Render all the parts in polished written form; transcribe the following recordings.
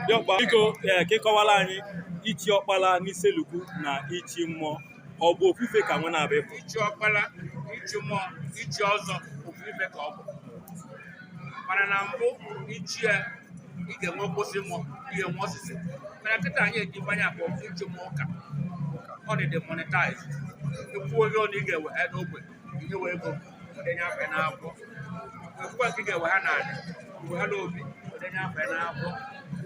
Diọkpa, biko, ee, ka ịkọwara anyị ichi ọkpala n'Iselukwu na ichi mmụọ, ọ bụ ofufe ka nwe na-abịa ịpụ? Ichi ọkpala, ichi mmụọ, ichi ọzọ, ofu ife ka ọ bụ. Mana na mbụ, ichi ya, ị ga-enwe mkpụsị mmụọ, ị ga-enwe osisi. Mana kịta anyị eji mmanya akpọ ichi mmụọ ụka, ọ dị dị monetize. Ikwu onye ọ na ị ga-ewe ha n'ogbe, inyewe ego, denye afa ya n'akwụkwọ. Ekwukwa nke ị ga-ewe ha n'anị, iwe ha n'obi, denye afa ya n'akwụkwọ.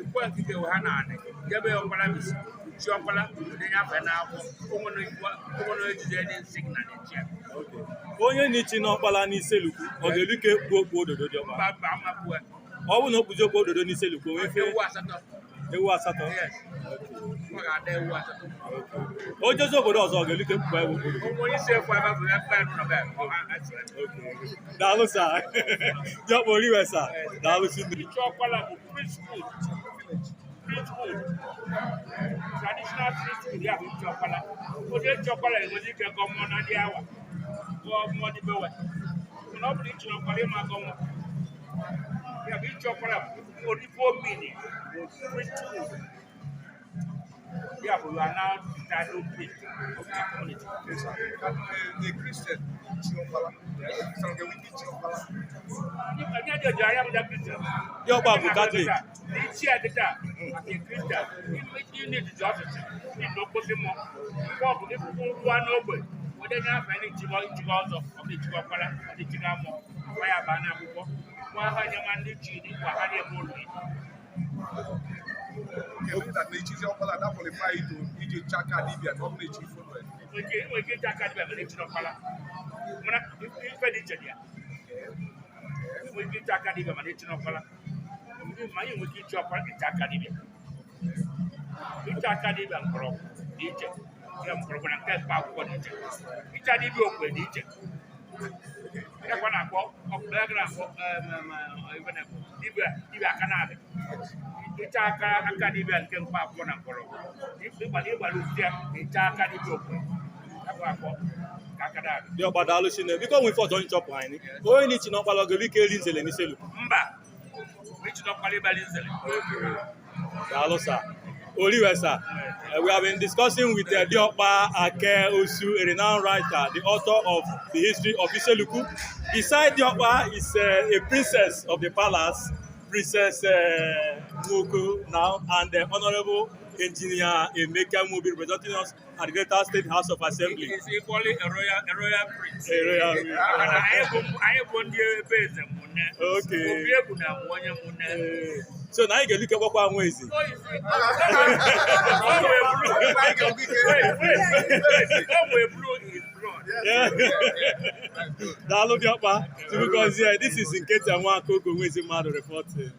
Ekwukwa nke ị ga-ewe ha n'anị, jebe ya ọkpala bisi, chi ọkpala, denye afa ya n'akwụkwọ. Onwere ejide ndị signa na-echi ya. Onye na-ichi n'ọkpala n'Iselukwu, ọ ga-elu ike kpuo okpu ododo, diọkpa? Mba, mba, amapụ ya. Ọ bụrụ na o kpuzi okpu ododo n'Iselukwu, o nwee ife? Ewu asatọ. Ewu asatọ? Yes, ọ ga-ada ewu asatọ. O jezi obodo ọzọ, ọ ga-elu ike kpukpa ewu ododo? Ụmụ onye isi ekwu ebe bụ ebe a nọ be ọ ha asị. Daalụ sir, diọkpa oriwe sir, daalụ si. Ichi ọkpala bụ priesthood, priesthood, traditional priesthood. Ya bụ ichi ọkpala. Onye ichi ọkpala enwere ike gọọ mmụọ na ndị awa, gọọ mmụọ dị bewe. Mana ọ bụrụ ichi ọkpala, ịma agọ mmụọ. Ya bụ ichi ọkpala bụ orifo mini bụ priesthood. Ya bụ you are now the title priest of the community. Okay, sir. A Christian, Chiọkpala. Sir, ga-enwe ike Chiọkpala? Anyị adịghị anya bụ Christian. Diọkpa bụ Catholic. N'ichi ya kịta, as a Christian, ị na-ejiji ọchịchị, ndị na okposi mmụọ. Nke ọ bụ ịkwụkwọ ụgwọ n'ogbe, wede nye afa ndị ichigo ichigo ọzọ, ọ bụ ichigo ọkpara, ọ bụ ichigo mmụọ. Gwa ya baa n'akwụkwọ. Gwa ha nye ma ndị chi dị gwa ha ebe ụlọ ya. Okay, meaning that na ichizi ọkpala, that qualify you to iji chaka dibia na ọ bụ na echi follow it. Nwere ike ịcha aka dibịa mere ichiri ọkpara. Mana ife dị iche dị ya. Nwere ike ịcha aka dibịa mana ichiri ọkpara. Ma anyị nwere ike ichi ọkpara, ịcha aka dibịa. Ịcha aka dibịa mgbọrọgwụ dị iche. Ya mgbọrọgwụ na nke mkpa akwụkwọ dị iche. Ịcha dibịa okwe dị iche. Ya kwa na-akpọ ọkpụkpọ ya na-akpọ ife na-ekwu dibịa dibịa aka na-abịa. Ịcha aka aka dibịa nke mkpa akwụkwọ na mgbọrọgwụ. Ịgbara ịgbara ufute ya, ịcha aka dibịa okwe. Ya bụ akpọ ka aka na-abịa. Diọkpa, daalụ chinne. Biko, nwe ife ọzọ nchọpụ anyị, onye na-ichi n'ọkpala, ọ ga-elu ike eri nzele n'Iselukwu? Mba, ichi n'ọkpala ịbali nzere. Daalụ sir. Oriwe sir. We have been discussing with Diokpa Ake Osu, a renowned writer, the author of the history of Iseluku. Beside Diokpa is a princess of the palace, Princess Nwoko now, and the Honorable Engineer Emeka Mobi, representing us at the Delta State House of Assembly. Is equally a royal prince. A royal Maka na anyị bụ ndị ebe eze mụnne. Obi egwu na mụ onye mụnne. So na anyị ga-elike gbakwa nwa eze. Ọ wee bụrụ, wait, wait, wait, ọ wee bụrụ his blood. Yeah. Daalụ, Diokpa. Chukwu gọzie. This is Nketia Nwaka Ogo Nwezi mmadụ reporting.